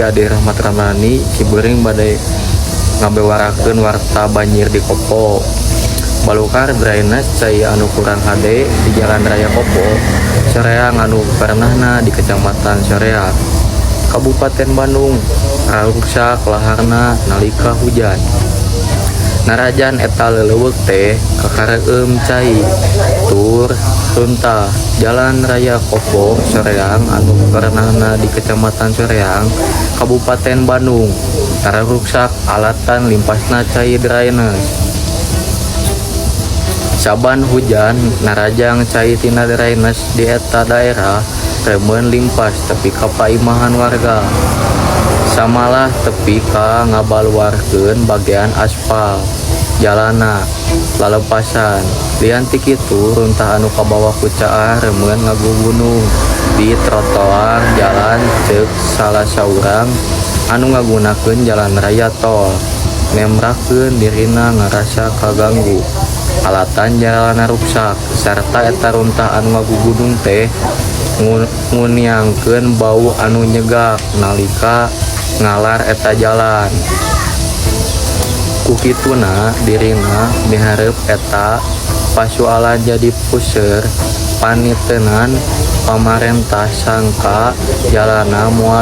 Abdi Ade Rahmat Ramdhani simkuring bade ngabewarakeun warta banjir di Kopo. Balukar drainase cai anu kurang hade di Jalan Raya Kopo Soreang anu perenahna di Kecamatan Soreang, Kabupaten Bandung, raruksak laharna nalika hujan. Narajan eta lelewek teh kakareueum cai tur runtah. Jalan Raya Kopo Soreang anu perenahna di Kecamatan Soreang, Kabupaten Bandung, tararuksak alatan limpasna cai drainase. Saban hujan narajang cai tina drainase di eta daerah reumeun limpas tepi ka paimahan warga, samalah tepi ka ngabaluarkeun bagean aspal jalanna lalepasan. Lian ti kitu, runtah anu kabawa ku caah reumeun ngagugunung di trotoar jalan. Ceuk salah saurang anu ngagunakeun jalan raya tol, nembrakeun dirina ngarasa kaganggu alatan jalanna ruksak sarta eta runtah anu ngagugunung teh nguniangkeun bau anu nyegak nalika ngalar eta jalan. Ku kituna dirina miharep eta pasualan jadi puseur panitenan pamarentah sangka jalanna moal.